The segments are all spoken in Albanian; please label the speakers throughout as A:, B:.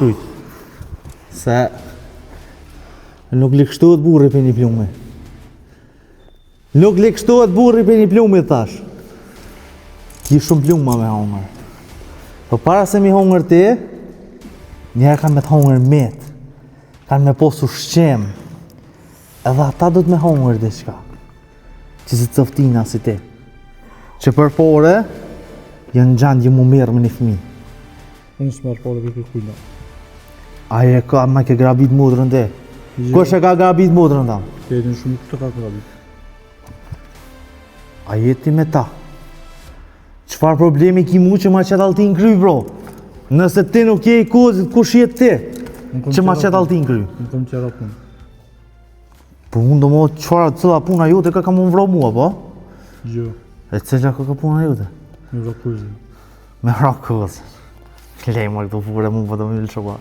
A: shkrujt. Se nuk ligshtohet burri prej një plumi. Nuk ligshtohet burri prej një plumi, thash. Ki shumë pluma me hongër. Po para se mi hongër ti, njëherë kanë me të hongër mitë, kanë me pos ushqim, edhe ata do të me hongër diçka. Që si coftina si ti. Që për pare, janë gjendje mu merr me një fëmi.
B: Unë s'marr pare për kërkujna.
A: A e ka, ma ke grabit motrën ti?
B: Jo.
A: Kush e ka grabit motrën ta?
B: Ti e din shumë këtë ka grabit.
A: A je ti me ta? Çfarë problemi ki mu që ma qet alltin n'kry, bro? Nëse ti nuk je i kozit, kush je ti? Që ma qet alltin n'kry?
B: Unë kom tjera punë.
A: Po unë do më çfarë cila puna jote ka ka më vra mua, po?
B: Jo.
A: E cila ka ka puna jote?
B: Me vra kozin.
A: Me vra kozin. Lej më këto fure, mu po do më lësho pa.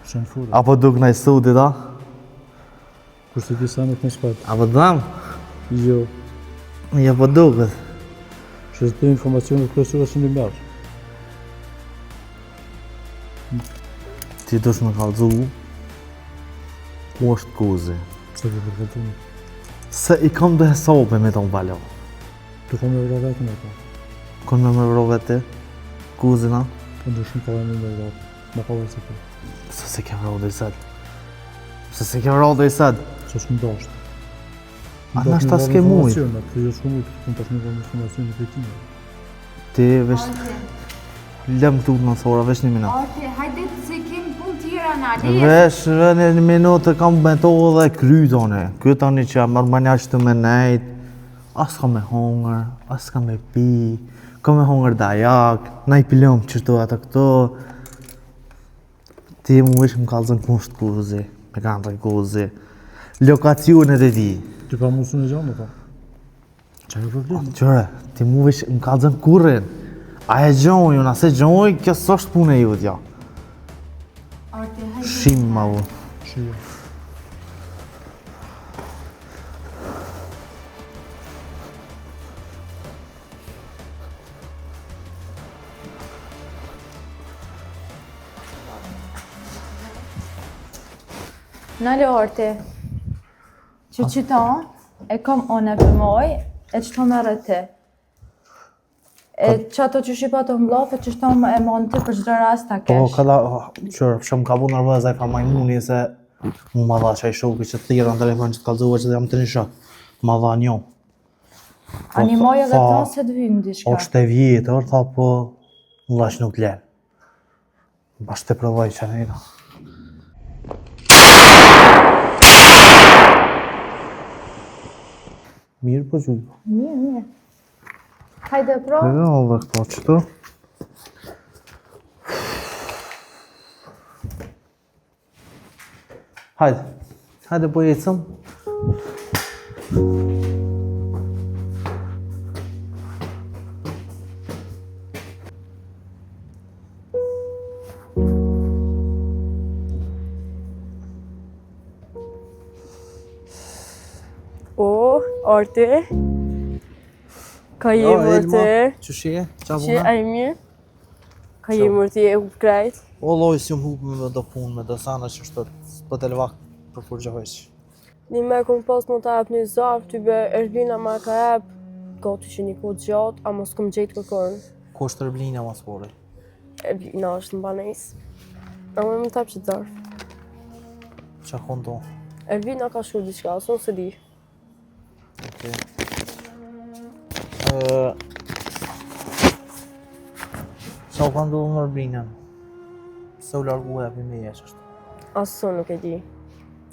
B: Shumë fure.
A: Apo duk në sudit, a?
B: Kurse ti sa nuk më spat.
A: Apo dham?
B: Jo.
A: Jo, po duket.
B: Që të informacionet kryesore që një merr.
A: Ti dush me kallzu Ku është kozi?
B: Pse të për kallzu?
A: Se i kam dhe hesape me tonë balo.
B: Të kom me vra vetën apo?
A: Kon me me vra vetë? Kozin a?
B: Po do shumë kollaj me me vra. Ma kollaj se ti.
A: Pse se ke vra dhe i sad? Pse se ke vra dhe i sad?
B: Se s'më dashtë.
A: A nashta s'ke mujt?
B: Të jo s'ke mujt, të tash me informacion në time.
A: Ti vesh... Lëm këtu në thora, vesh një minutë.
C: Arti, hajde se kemi punë tjera na, leje.
A: Vesh një minutë kam me to dhe kry tani. Ky tani që marrë manja që të me nejt, as ka me hongër, as ka me pi, ka me hongër dajak, naj plumb qëto ato këto. Ti mu veç më kallzon ku është kozi, me kanë të kozi, lokacionet e tij.
B: Ti pa mundësu në gjanë, po? Qa e problem?
A: Qëre, ti mu veç më kallzon ku rrin. A e gjoj, unë a s'e gjoj, kjo s'është punë e jotja.
C: Arti, hajde.
A: Shim ma u.
B: Shim.
C: Nale Arti, që qëta e kam unë e përmoj, e qëto merre ti. E që ato që shipa të mblofe, që shto më e mon ti për çdo rast ta
A: Po,
C: kesh.
A: ka da, qërë, shumë ka bu nervoz ai fa majmuni se mu ma dha qaj shoki që thirra në telefon që të kallzova që jam të një shok. Ma dha një.
C: A një moj edhe
A: tha,
C: ta se të vynë diçka.
A: Është e vjetër, tha, po, vllash nuk len. Bash të provoj që nejta. Mirë po gjuj.
C: Mirë, mirë. Hajde pro.
A: Dhe dhe këto qëtu. Hajde. Hajde po ecëm.
D: O, Arti. Ka je mor ti?
A: Qysh je? Qa
D: Që
A: puna?
D: a i mirë? Ka je mor ti e hup krejt?
A: O loj si më hup me do punë, me do sana që është s'po del vakt për kurgjë veç.
D: Një me kom pas më ta jep një zarf, ty be Erblina ma ka jep, gati që një kohë gjatë, ama s'kom gjetë kërkon.
A: Ku është Erblina mas pari?
D: Erblina është në banesë. Ama më ta jep qëtë zarf.
A: Qa konë to?
D: Erblina ka shkru diçka, as unë s'e di.
A: Okej. Ë, Qa u ka ndodhur me Erblinën? Se u largu e për meje që është.
D: As unë nuk e di.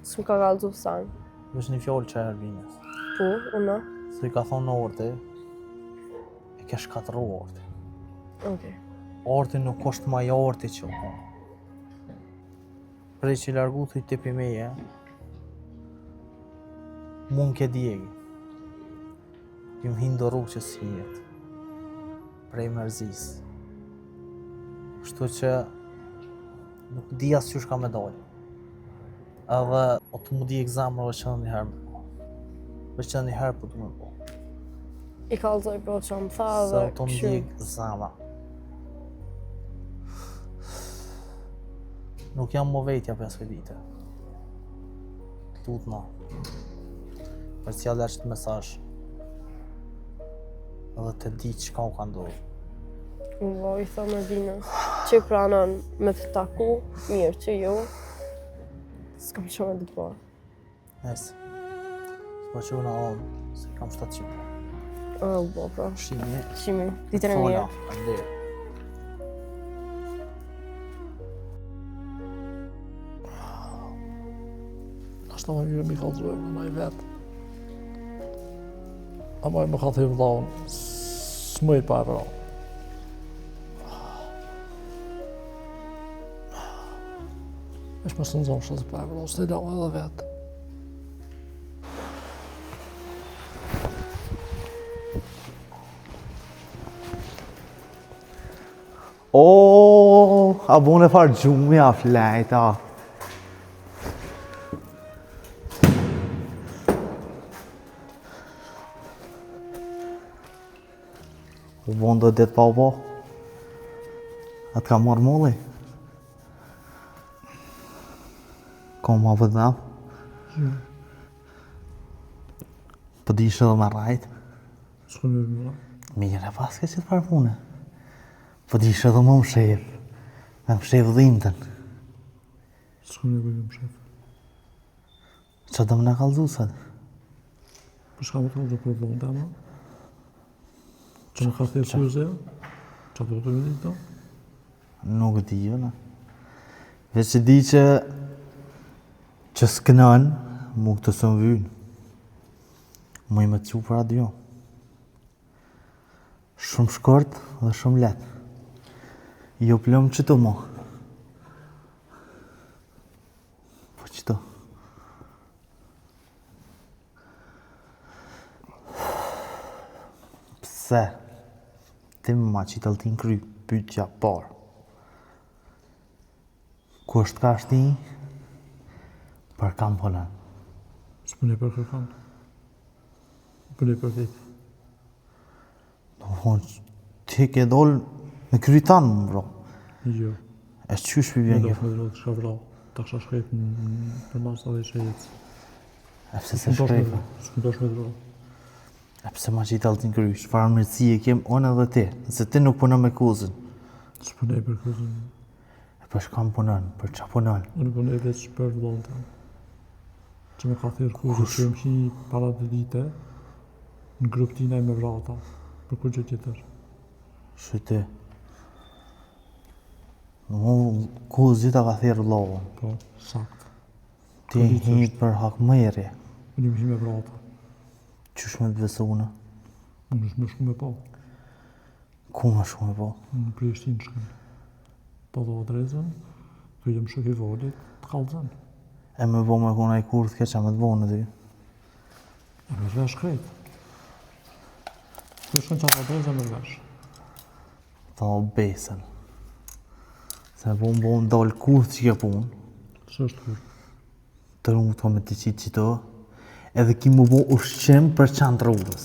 D: S'më ka kallzu sen.
A: Veç një fjalë që Erblinës.
D: Po, unë.
A: Se i ka thonë në Arti, e ke shkatrru Arti.
D: Okej.
A: Arti nuk është ma i Arti që u konë. Prej që largu thuj ti pi meje, mu m'ke djegë. Ju më hinë do rrugë që s'hijet. Prej mërzis. Kështu që nuk di as qysh ka me dalë. Edhe o të mu djegë zemra veç edhe një herë me po. Veç edhe një herë po du me po.
D: I kallzoj bro që më tha
A: Se
D: dhe
A: o të më
D: kështu.
A: djegë zemra. Nuk jam mo vetja për asaj dite. Tutna. Përcjellja qët mesazh. Edhe të di çka u ka ndodhur.
D: Unë vo, i thom Ervinës, që pranon me të taku, mirë që jo, s'kam që me të po.
A: Nice. Po që unë onë, se kam 700.
D: O, bo, po.
A: Shimi.
D: Shimi, ditën e mirë.
A: Faleminderit.
E: Ashtë më mirë mi kallëzue me naj vetë. Ama e më ka thirrë vllaun, s'muj pa e vra. Është më së nëzonë shëzë pa e vra, s'e la edhe vetë.
A: O, a bune farë gjumi, a flejta. U bon do ditë pa u po. A të ka marrë molli? Ko ma për dham?
E: Jo.
A: Po di edhe me rrajt?
E: S'ko me më rrajt.
A: Mirë e paske qët farë pune. Po di edhe me mshef. Me mshef dhimtën.
E: S'ko me me mshef.
A: Qa do më në kallzu sot?
E: Po shka më të kallzu për vllaun tem? Që më ka thirrë Kuzi? Qa do të më ditë?
A: Nuk di, jo në. Veç që di që që s'kënën, mu këtë së më vynë. Muj me të qu për atë jo. Shumë shkurt dhe shumë letë. Jo plëmë që të mo. Po qëto. Pse? Ti më ma qitë alltin n'kry, pyetja parë. Ku është ka shti? Për kam punon.
E: S'punoj për kërkan. Punoj për vetë.
A: Do thonë, ti ke dol me kry tanë, më bro.
E: Jo.
A: E qysh për vjen
E: kjo? Me do të shka vra, ta kisha shkrep për mas edhe që jetë.
A: E pse se shkrep?
E: S'më dosh me vra.
A: E pse ma qitë alltin n'kry? Çfarë mirësie kem unë edhe ti? Nëse ti nuk punon me Kuzin.
E: S'punoj për Kuzin.
A: E për shka punon? Për qa punon?
E: Unë punoj veç për vllaun tem. Që më ka thirrë Kuzi që jam hi para dy dite në grup tina me vra ata. Për kurgjë tjetër.
A: Shyte. Në Kuzi ta ka thirrë vllaun.
E: Po, sakt.
A: Ti hi për hakmerrje.
E: Unë jam hi me vra ata.
A: Qysh me të besu unë?
E: Unë është me shku me pa.
A: Ku me shku me pa?
E: Në Prishtinë shkon. Po do adresën, tu jam shok i volit, të kallzon.
A: E me bo me kona i kurth ke qa me të bo në ty?
E: E me vesh krejt. Tu shkon qatë adresën me vesh.
A: Ta o besën. Se po më bo më dalë kurth që ke punë.
E: Së është kurth?
A: Të rrugë të me të qitë qito. Edhe ki më bo ushqim për qanë të rrugës.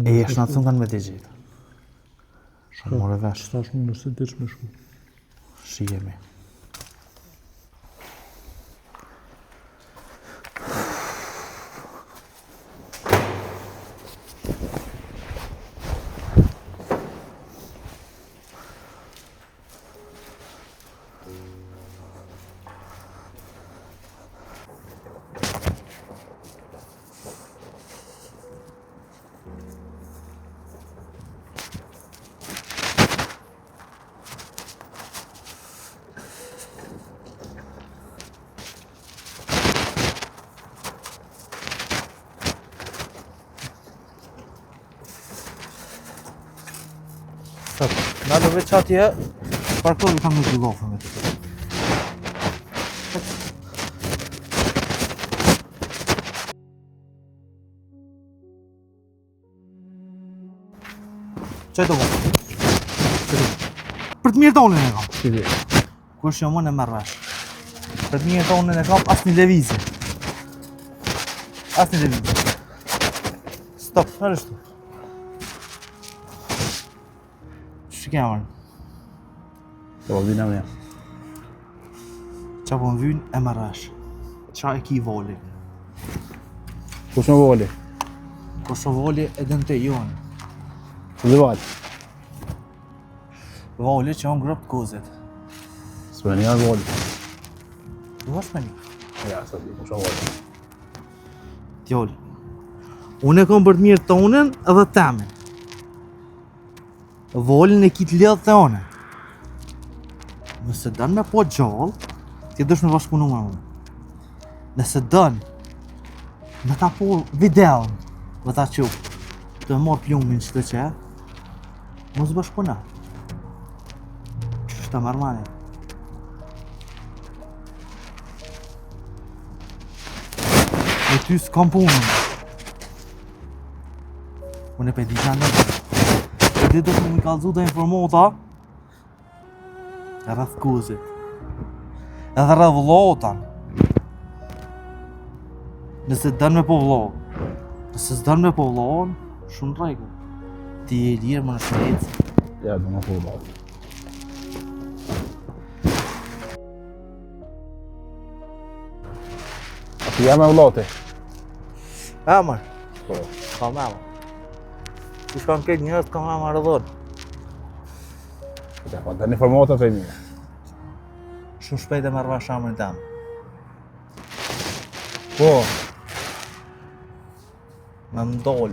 A: E jesh në atë kanë me të gjetë.
E: Shko,
A: More vesh.
E: Tash unë nëse dish me shku.
A: Shihemi. Stop. Nalo veç atje, parko i kam në gjillofë me të. Që të bëmë? Për të mirë tonin e kam.
B: Si dhe.
A: Kush jam unë e merr vesh. Për të mirë tonin e kam asnjë lëvizje. Asnjë lëvizje. Stop, çfarë është? Ç'ke marrë?
B: Po, vina me.
A: Qa po më vynë e merr vesh. Qa e ki Voli?
B: Kush më Voli?
A: Kush o Voli e din ti jonë.
B: Cili Vali?
A: Voli që on grup të kozit.
B: S'me një Voli.
A: Du është me një?
B: Ja, s'e di, kush o Voli.
A: Djallë. Unë e kom për të mirë tonën edhe temin. Volin e ki të lidhë të one. Nëse dënë me po gjallë, ti dush me bashkëpunu me unë. Nëse dënë me ta po videon, me ta qu, të e marrë plumin që të që, mos bashkëpuna. Qysh ta merr mani? Me ty s'kam punën. Unë e pe di gjendjen. E di do të më kallzu do informata rreth kuzit. Edhe rreth vllotan. Nëse dënë me po vllo, nëse s'dën me po vllon, shumë në rregull. Ti je i lirë më në shpejt.
B: Ja, do më po vllo. A ti jam e vlloti?
A: Emër.
B: Po.
A: Kam emër. Kush kam këtë njerëz kam emër edhe unë.
B: Ja, po, dhe informata për mirë.
A: Shumë shpejt e merr vesh emrin tem.
B: Po,
A: Me më dol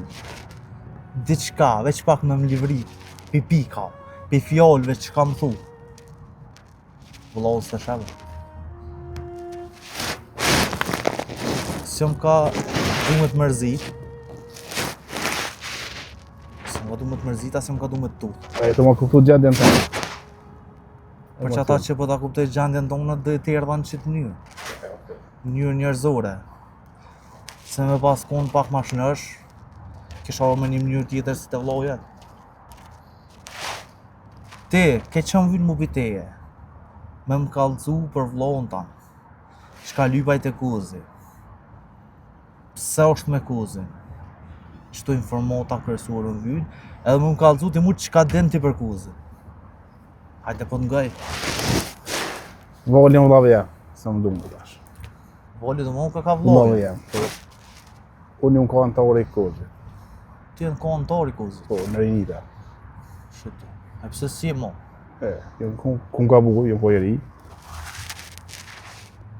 A: diçka, veç pak me më livrit, pi pika, pi fjalëve që kam thu. Vëllau s'e sheve. S'jam ka du me të mërzit. S'jam ka du me të mërzit, as jam ka du me të tut.
B: a je të më kuptu gjendjen të.
A: Për që ata që po ta kuptoj gjendjen tonë, dhe të erdha në qitë mënyrë. Mënyrë njerëzore. Se me pas konë pak ma shnosh, kisha me një mënyrë tjetër si të vllau jet. Ti, ke që më vynë mu biteje, me më kallzu për vllon tanë, çka lypaj te kuzi, pse është me kuzin, qëto informata kryesore më vynë, edhe me më kallzu ti mu çka din ti për kuzin. Hajde po të ngoj.
B: Voli më vllau jem, se më dumë tash.
A: Voli do më ka ka
B: Vllau
A: vllau.
B: jem, po. Unë jam ka anëtar i kozit,
A: Ti në ka anëtar i kuzit.
B: po, në rinita.
A: Shit. E pse si mo?
B: E, jam kun, kun gabu, jam po i ri.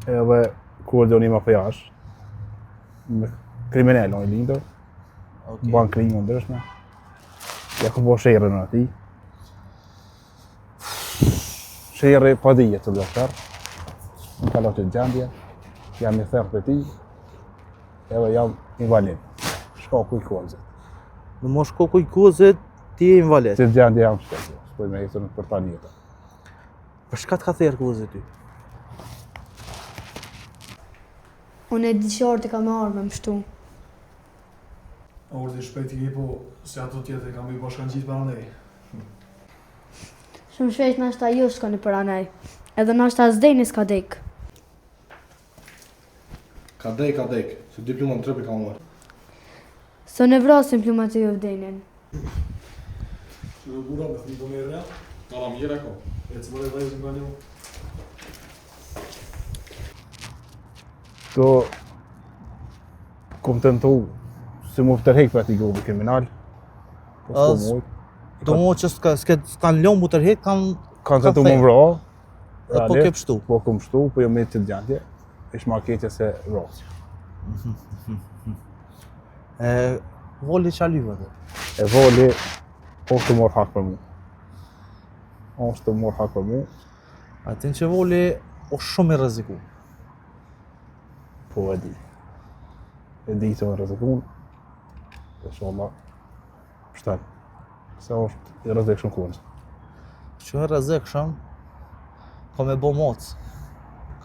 B: Edhe kur do një më përjash, me kriminal, unë i lindur,
A: Okej.
B: ban krime ndryshme. Ja ku bo sherrën në ati. Sherri pa dije të do sherr. Më ka të gjendje, jam i therë për ti, edhe jam invalid. Shkaku i kozit.
A: Në mos shkoku i kuzit, ti je invalid.
B: Që gjendje jam shkak, s'po me ecën për tani jetë.
A: Për çka të ka therë kuzi ty?
F: Unë e di që Arti ka me ardhë me mshtu.
E: Ordi shpejt i po, se ato tjetër kam i bashkangjit para nej.
F: Shumë shpejt nashta ju shkoni për anej. Edhe nashta as Deni s'ka dek.
G: Ka dek, ka dek, se dy pluma në trup i ka marrë.
F: Se ne vrasin plumat e ju Denin.
E: Që do burra, me thëmë po mirë ja?
G: Alla mirë e ko.
E: E të bëre vajzën nga një.
B: Këto kom tentu si mu tërhek për ati grupi kriminal. Po s'ko
A: As-
B: mujt.
A: Do më që s'ka s'ka s'kan lënë mu tërhek, kanë
B: Kanë tentu
A: therë.
B: më vra.
A: Dhe po
B: realisht,
A: ke pshtu.
B: Po kom pshtu, po jo me të gjendje. Ish ma keqe se vrasja.
A: E voli qa lypë atë.
B: E voli, është të morë hak për mu. Është të morë hak për mu,
A: A tin që voli është shumë i rreziku.
B: po e di. E di që më rrezikun. Inshallah, pshten. Se është i rrezikshëm kurrë.
A: Që e rrezikshëm, ka me bo moc,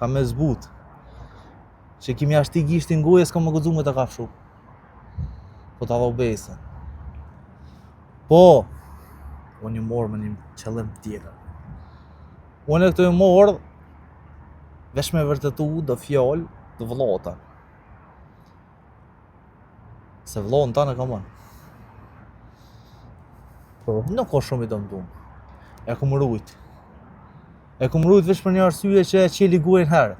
A: ka me zbut. Që kimi ashti gishtin gojës, ka me guxu me të kafshu. Po ta dho besën. Po, unë ju morë me një qëllim tjetër. Unë e këtu ju morë, veç me vërtetu do fjalë do vëllota. Se vëllon tanë e kam unë.
B: Po.
A: Nuk ka shumë i dëmtum. E kum rujt. E kum rujt veç për një arsye që e qeli gojën herët.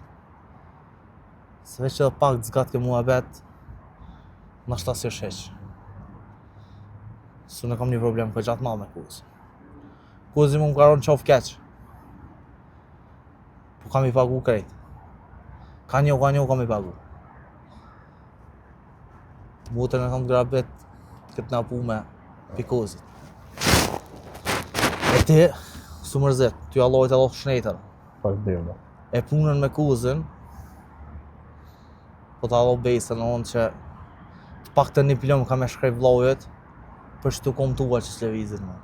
A: Se veç edhe pak të zgat ke muhabet, nashta si është heq. Se unë kam një problem kogja të madh me Kozin. Kozi mu më ka ronë qofë keq. Po kam i pagu krejt. Ka një, ka një, kam i pagu. Mutën e kam të grabit këtë napume pikozit. E ti, s'u mërzit, ty Allahu ta dhoftë shnetën.
B: Faleminderit.
A: E punën me Kozin, po ta dho besën unë që të paktën një plumb ka me shkrep vllaut, për qëtu kom tua që s'lëvizit më.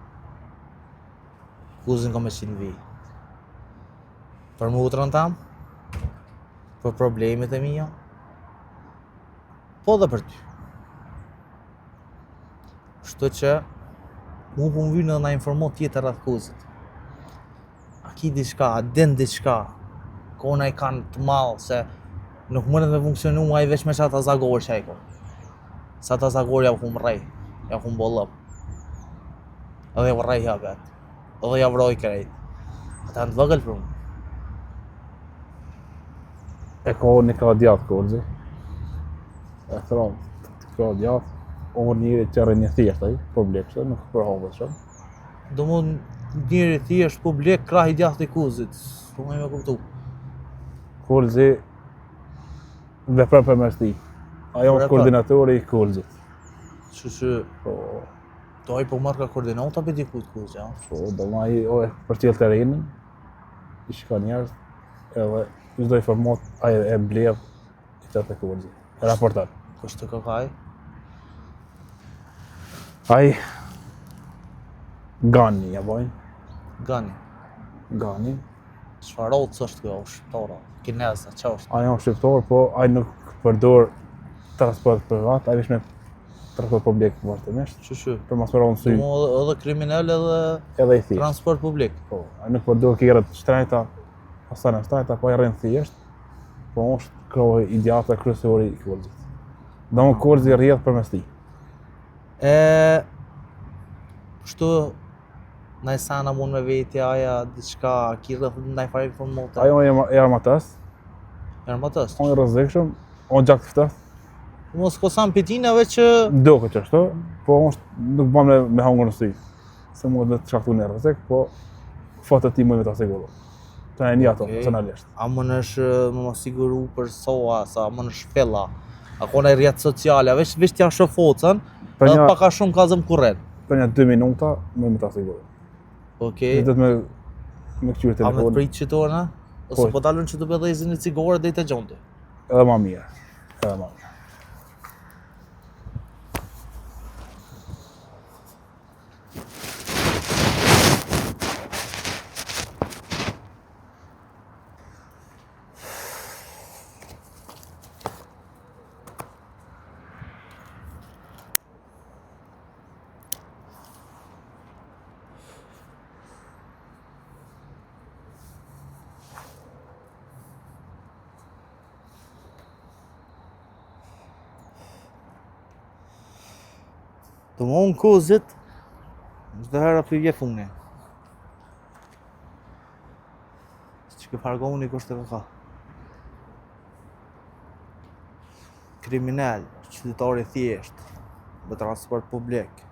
A: Kozin kam me qitë në vijë. Për motrën tam, për problemet e mia, po dhe për ty. Kështu që, mu po më vynë edhe na informo tjetër rreth Kozit. A ki diçka, a din diçka, kona i kanë të madh se nuk mundet me funksionu ai veç me qata zagor që ai ko. Se ata zagor ja kum rrej, ja kum bo llop. Edhe ja rrej ja vet. Edhe ja vroj krejt. Ata janë të vogël për mu.
B: E ka një krah djathtë Kozi. E thron, krah djathtë, o njeri që rrin thjesht ai, publik, se nuk përhapet shumë.
A: Do mund njeri thjesht publik krah i djathtë i Kozit, s'po muj me kuptu.
B: Kozi vepron përmes tij. Ajo është koordinatori i Kozit.
A: Që që... Po... Do ai po marr ka koordinata për dikujt Kozi, a?
B: Po, do më ai o e përcjell terrenin, i shikon njerëz, edhe çdo informatë ai e mbledh i çon te Kozi. E raporton.
A: Kush të ka ai?
B: Ai Gani, ja bojnë.
A: Gani.
B: Gani.
A: Çfarë rrocë është kjo, shqiptar, kinez, a që është?
B: Ai është shqiptar, po ai nuk përdor transport privat, ai veç me transport publik vazhdimisht.
A: Që që?
B: Për mos me ra në sy.
A: Mo edhe, edhe kriminal edhe,
B: edhe i thjesht.
A: Transport publik.
B: Po, ai nuk përdor kerre të shtrejta, asaj të shtrejta, po ai rrin thjesht. Po është krahu i djathtë kryesori i Kozit. Do më Kozi rrjedh përmes tij.
A: E kështu naj sen a mund me veti aja diçka, ki rreth naj farë informate.
B: Ajo e armatos.
A: E armatos.
B: O i rrezikshëm, o gjak të ftohtë.
A: Mos ko san pitinave që
B: Doket qashtu, po është nuk bën me me hangër në sy. Se mund të shkaktu një rrezik, po fotot ti mund me ta siguru. Të e një ato,
A: Okej.
B: personalisht.
A: A mundesh me ma siguru për soa, sa a mundesh filla, a ka naj rrjet social, a veç, veç t'ja shoh focën,
B: Për
A: edhe
B: një,
A: pak a shumë ka zëm kurren.
B: për një 2 minuta, më me ta siguru.
A: Okej,
B: Do të me me këqyrë
A: a me të
B: telefonin,
A: prit që tona? Ose
B: Po.
A: po dalën që të bëdhezin një cigare dhe i të gjonde.
B: edhe ma mirë. Edhe ma mirë.
A: Do më unë kozit, çdo herë aty vje funi. Që kë fargoni kush të ka. Kriminal, qytetar i thjesht, me transport publik.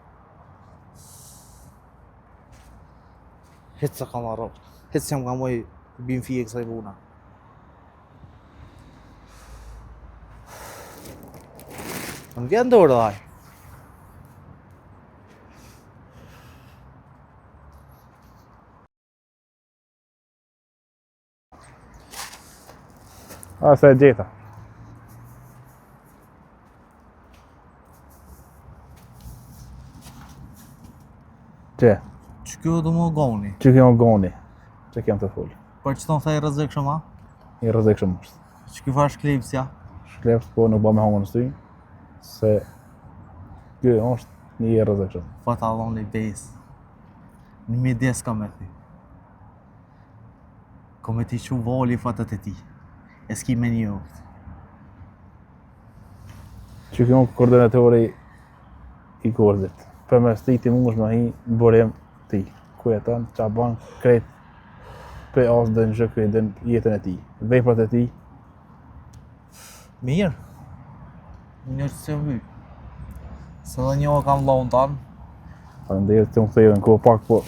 A: Hiç s'e kam harru, hiç s'jam ka mujt bin fije kësaj puna. Më vjen dorë dhe aj.
B: A, se e gjeta. Që?
A: Që kjo do më goni?
B: Që kjo goni? Që kjo të folë?
A: Për që tonë the i rrezikshëm, a?
B: I rrezikshëm është.
A: Që kjo farë shklepsja?
B: Shkleps, po nuk ba me hangër në sy, se kjo është një i rrezikshëm.
A: Po ta dhonë një besë. Një midis ka me thy. Ko me t'i qu voli fotot e tij. E s'ki me njoft.
B: Që kjo është koordinatori i Kozit. Përmes tij ti mundesh me hi në burim ti. Ku jeton, qa bën, krejt. Prej A-s deri në Zh ky e din jetën e tij, veprat e tij.
A: Mirë. Një që se vy. Se dhe një e kam vllaun tanë.
B: Faleminderit të më ktheve në kohë pak, po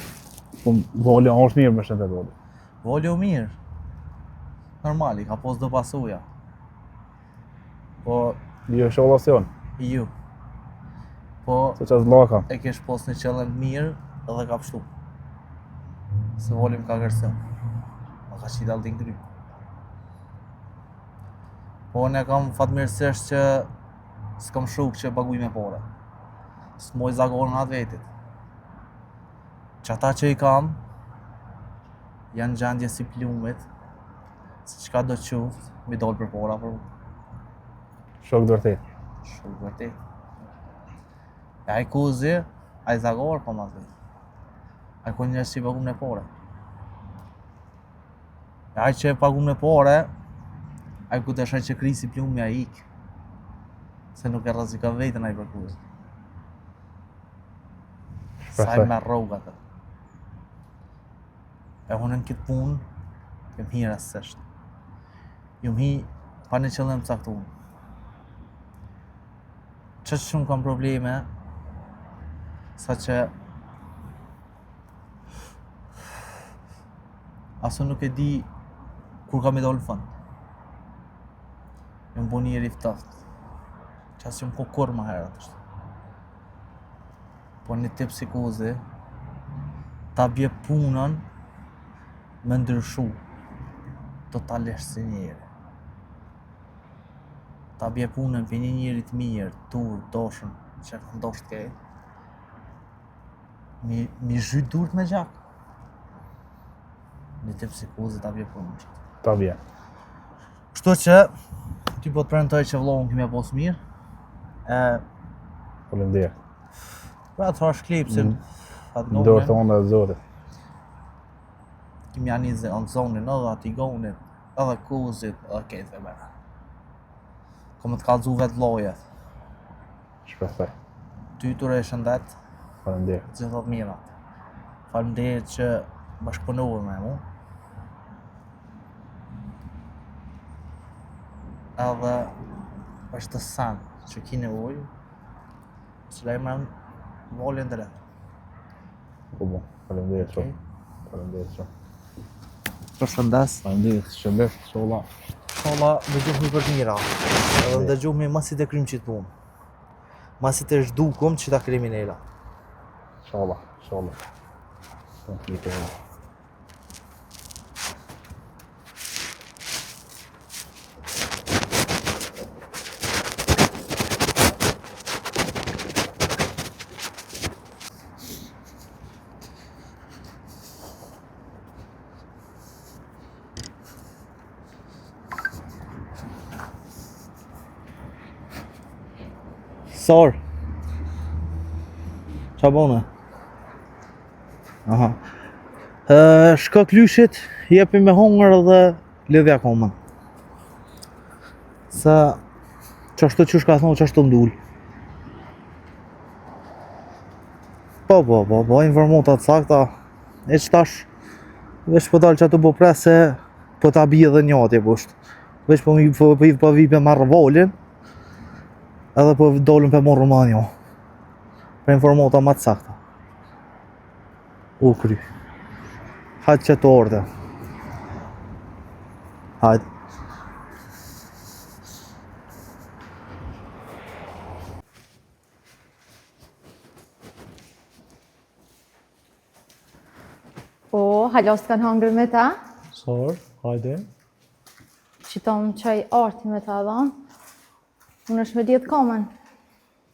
B: po voli është mirë me shëndet voli.
A: Voli u mirë. Normal, i ka pos do pasoja. Po...
B: Jo, inshallah se jonë.
A: Ju. Po...
B: Se që vlla kam.
A: E kesh pos një qëllim të mirë dhe ka pështu. Se voli më ka kërcënu. Ma ka qitë alltin n'kry. Po unë e kam fatmirësisht që s'kam shokë që paguj me pare. S'moj zagorin atë vetit. Që ata që i kam, janë gjendje si plumit, se çka do qoftë, mi dalë për para për
B: Shok të vërtet.
A: Shok të vërtet. E ai kuzi, ai zagor po mas vetë. Ai ku njerëz që i pagun me pare. E ai që e pagun me pare, ai ku të që krisi plumi ai ik. Se nuk e rrezikon veten ai për kuzi. Sa i merr rrogë atë. E unë në këtë punë, jam hi rastësisht. Jam hi pa një qëllim të caktuar. Që shumë kam probleme, sa që as unë nuk e di kur kam i dalë në fund. Jam bo njeri i ftoftë. Që as jam ko kurrë ma herët është. Po një tip si Kozi, ta bje punën me ndryshu totalisht si njeri. Ta bje punën për një njeri të mirë, tur, doshën, që e kanë dosht kejt, mi, mi zhyt durt me gjak. Një tip si Kozi ta bje punën që.
B: Ta bje.
A: Kështu që, ty po të premtoj që vllahun kemi pos mirë. E,
B: Faleminderit.
A: Pra të thash klipsin, mm.
B: atë Në dorë të tonë dhe Zotit.
A: Kemi janë një në zonin, edhe ati gonit, edhe kuzit, edhe kejtë dhe mera. Kom të kallzu vetë llojet.
B: Shpresoj.
A: Ty të uroj shëndet.
B: Faleminderit.
A: Gjithë të mirat. Faleminderit që bashkëpunove me mu. Edhe për çdo sen që ki nevojë, së lajmëron Volin në telefon.
B: Po po, faleminderit shumë. Faleminderit shumë.
A: Përshëndes.
B: Faleminderit, shëndet, inshallah.
A: Inshallah, ndëgjohmi për të mira. Edhe ndëgjohmi masi të kryjmë qit punë. Masi të zhdukum qita kriminela.
B: Inshallah, inshallah. Faleminderit.
A: Sor. Qa bone? Aha. E, shko klyshit, jepi me hongër dhe lidhja komën. Se qashtu qysh ka thonë, qashtu m'dul. Po, po, po, po, informata të sakta. E që tash, veç po dalë që aty po pres se po ta bie edhe një atje poshtë. Veç po mi po, po, po vi pe marrë volin, edhe po dolën pe morë ma një. Për informata ma të sakta. U kry. Hajtë që të orde. Hajtë.
C: O, hala s'kanë hangër me ta?
E: Sor, hajde.
C: Që to më qaj arti me ta dhonë. Unë është me lidhë komën.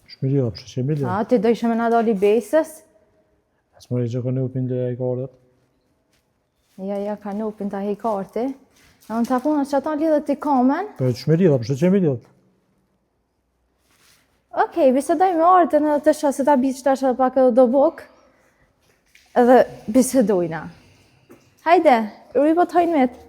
E: Është me lidhë, pse që me lidhë?
C: A, ti dojshe me na dali besës?
E: Asë më rejë ka nupin dhe e karët.
C: Ja, ja, ka nupin ta hej karti. E unë ta puna që ata lidhët ti komën.
E: Po, që me lidhë, pse që me lidhë?
C: Okej, okay, bisedoj me Artën edhe të shoh se ta bi që tash edhe pak edhe do buk. Edhe bisedojna. Hajde, uri po të hajnë mitë.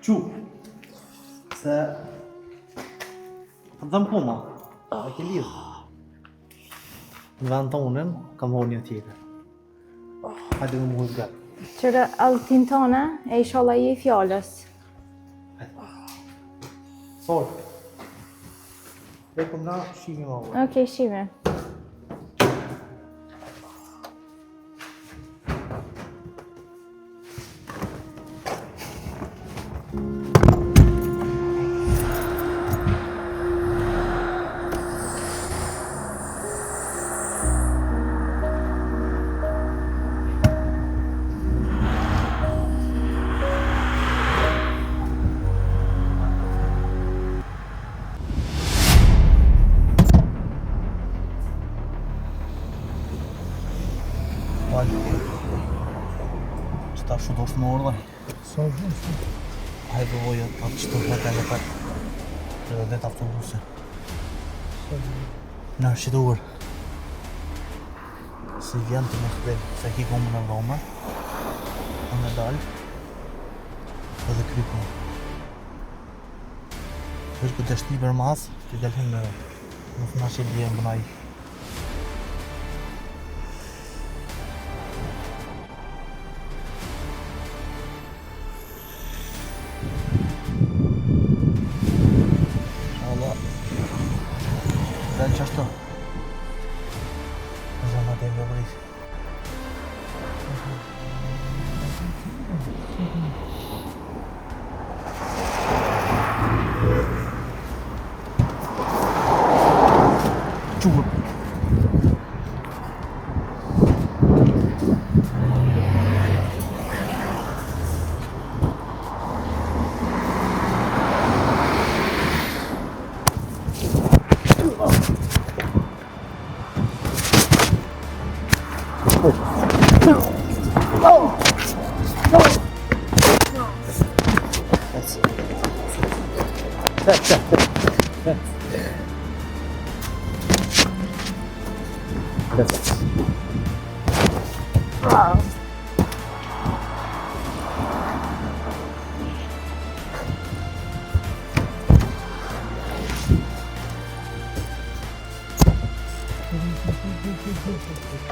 A: Qu. Se... Po të kuma. A ke lidhë. Në vend tonën, kam horë një tjetër. Hajde më muhës gëtë.
C: Qëre alltin tone, e ishalla je i fjalës.
A: Sol. Vekom na, shimi ma vërë.
C: Okej, shimi.
A: Që ta shu dosh më orë
E: Sa është?
A: Hajde voja, ta që të hajde e për. Edhe dhe autobuse. Në është qëtë urë. Si vjen të më thëll, se ki komën e dhomër. Unë e dalë. Edhe kry punë. Veç ku të shti për mas, të dalhin me Mos na që bjen bënaj. Allah. Dal qashtu. Zona të më bëri. Qurë.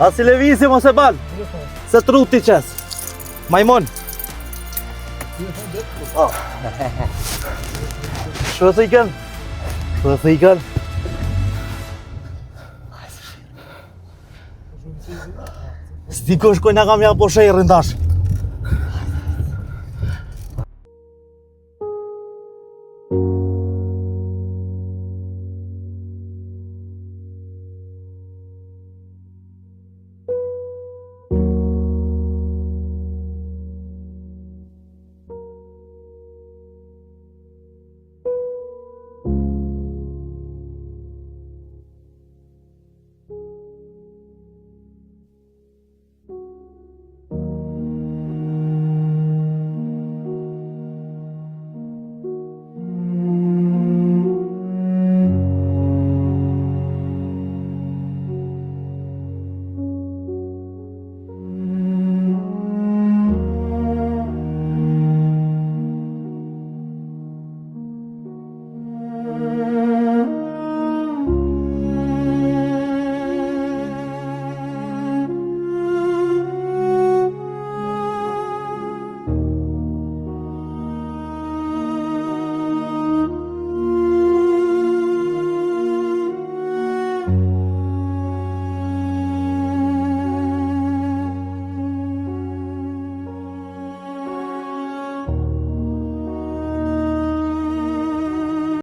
A: A si lëvizje mos e ban. Se truti qes. Majmon. Oh. Shë thikën? Shë thikën? S'di ku shkojnë kam ja po sherrin tash.